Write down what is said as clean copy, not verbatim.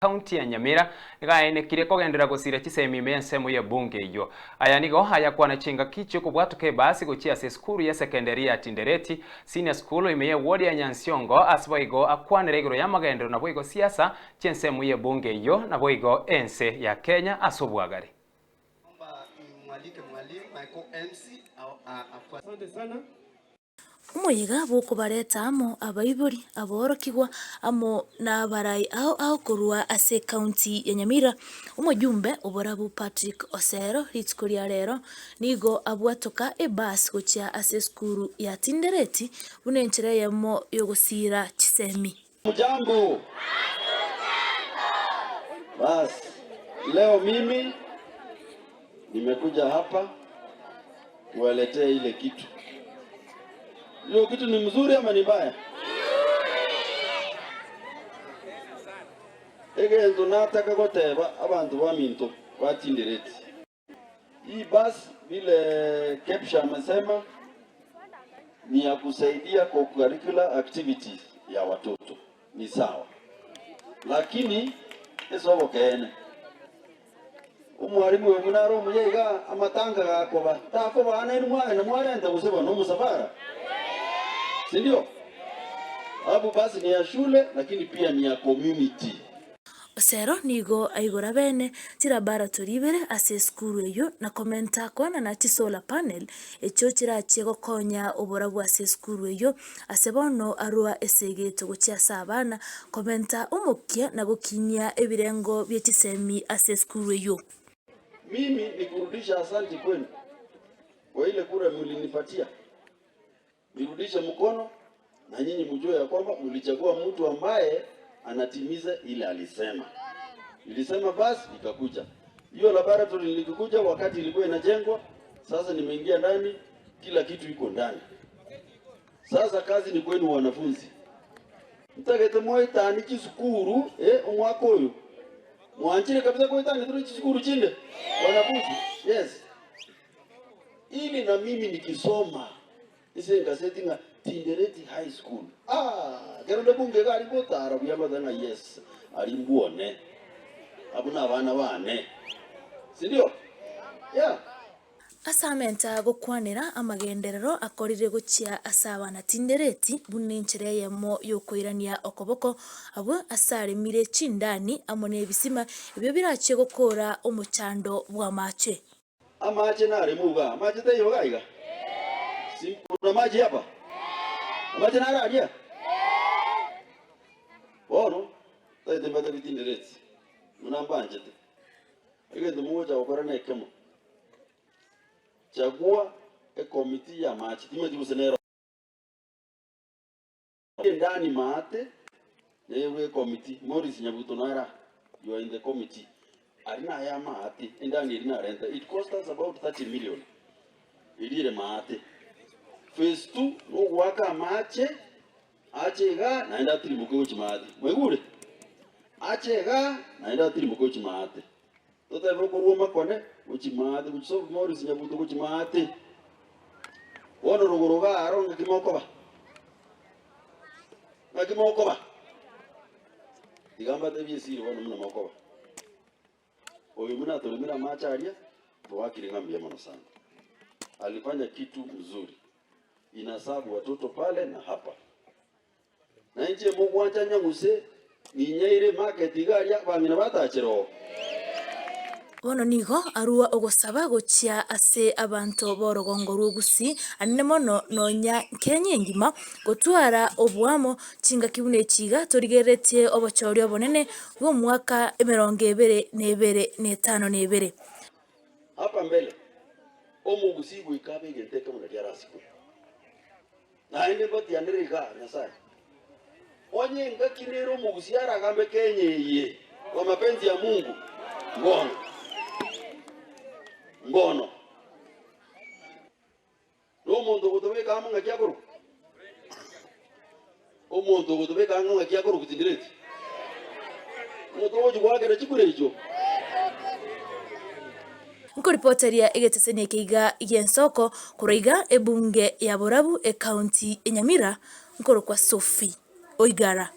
County ya Nyamira nigo aenekire kogenderera gosira chisemi ime y'ensemo y'ebunge eyio. Aya nigo ayakwana chingaki chi'okobwatoka ebasi gochia ase esukuru y'esekenderi ya Tindereti Senior School ime y'eward ya Nyansiongo ase boigo akwanera igoro y'amagenderero naboigo siasa chi'ensemo y'ebunge eyio naboigo ense ya Kenya ase obwagare. Omoyega bw'okobareta amo abaibori, aborokigwa, amo nabarai ao ao korwa ase ekaunti ya Nyamira. Omojumbe oborabu Patrick Osero rituko ria rero nigo abwatoka ebus gochia ase esukuru ya Tindereti buna enchera eyemo yogosiira chisemi. Hamjambo? Basi leo mimi nimekuja hapa kuwaletea ile kitu. Hiyo kitu ni mzuri ama ni mbaya? Egento nataka goteba abanto baminto batindereti. Hii basi vile Kepsha amesema ni ya kusaidia co-curricular activities ya watoto ni sawa, lakini ase obokeene omwalimu oyo buna are omuya iga amatanga gakoba takoba nainwe mwagenda mwarenta gose bono omosafara, sindio? Alafu basi ni ya shule lakini pia ni ya community. Osero nigo aigora bene chilaboratory ibere ase esukuru eyio na komenta koenana chisolar panel echio chirachie gokonya oborabu ase esukuru eyio ase bono arua esegeto gochia ase abana komenta omokia na gokinia ebirengo bie chisemi ase esukuru eyio. Mimi ni kurudisha asanti kwenu kwa ile kura mulinipatia. Nirudishe mkono na nyinyi mjue ya kwamba mlichagua mtu ambaye anatimiza ile alisema. Nilisema basi ikakuja. Hiyo laboratory nilikuja wakati ilikuwa inajengwa, sasa nimeingia ndani, kila kitu iko ndani. Sasa kazi ni kwenu wanafunzi. Ntagete mwaitani chisukuru eh, omwaka oyo mwanchire kabisa kwaitani turi chisukuru chinde wanafunzi yes Ili na mimi nikisoma ase engaseti ng'a Tindereti High School, ah, ekero nde bunge iga aria gotara buya ngote ng'a yes, aria mbwone, abwo na abana bane, sindio? Yeah. Ase amenta gokwanera amagenderero akorire gochia ase abana Tindereti buna enchera eyemo yokoirania okoboko abwo ase aremire chindani amo nebisima ebio birachie gokora omochando bw'amache. Amache naremo igaa, amache taiyo igaa iga? Si kuna maji hapa? Amache nare aria? Bono taete mbate bitindereti buna mbanchete. Egento mogocha gokora nekemo, chagua ekomiti y'amache, timanyeti gose nero. Endani maate neyebwe ekomiti, Morris Nyabuto nara, you are in the committee. Aria naye amaate, endani eria narenta, it cost us about 30 million eria ere maate. Phase 2 nogoaka amache, ache igaa naende atirimuke gochia maate. Mwaigure? Ache igaa naende atirimuke gochia maate. Totebe okorua makone gochia maate, gochia sobo Morris Nyabuto gochia maate. Bono rogoro iga aro ng'aki mokoba? Ng'aki mokoba? Tiga mbatebie esiri bono buna mokoba. Oyo buna atoremire amache aria, twakire ng'a mbuya mono sana. Alifanya kitu mzuri. Inasabu watoto pale na hapa. Na inche mogwancha nyang'use, ninyeire market iga aria abang'ina batachere oo. Bono nigo arua ogosaba gochia ase abanto b'orogongo rw'Ogusii, anene mono nonya Kenya engima, gotwara oboamo chingaki buna echi iga torigereretie obochori obonene bw'omwaka emerongo ebere na ebere na etano na ebere. Hapa mbele, omogusii goika abe egento ekemo nario arasikwe. Naende mbatianere iga, Nyasae, onye engaki nere omogusia aragambe Kenya eye kwa mapenzi ya Mungu, mbono, mbono. Nomonto ogotobeka amo ng'aki akorokwa? Omonto ogotobeka ang'e ng'aki akorokwa tindireti? Omonto ogochia goakera chikura echio. Nkoripoteria egeteseni eke iga gi'ensoko korwa iga ebunge ya Borabu ecounty ya Nyamira nkorokwa Sophie Oigara.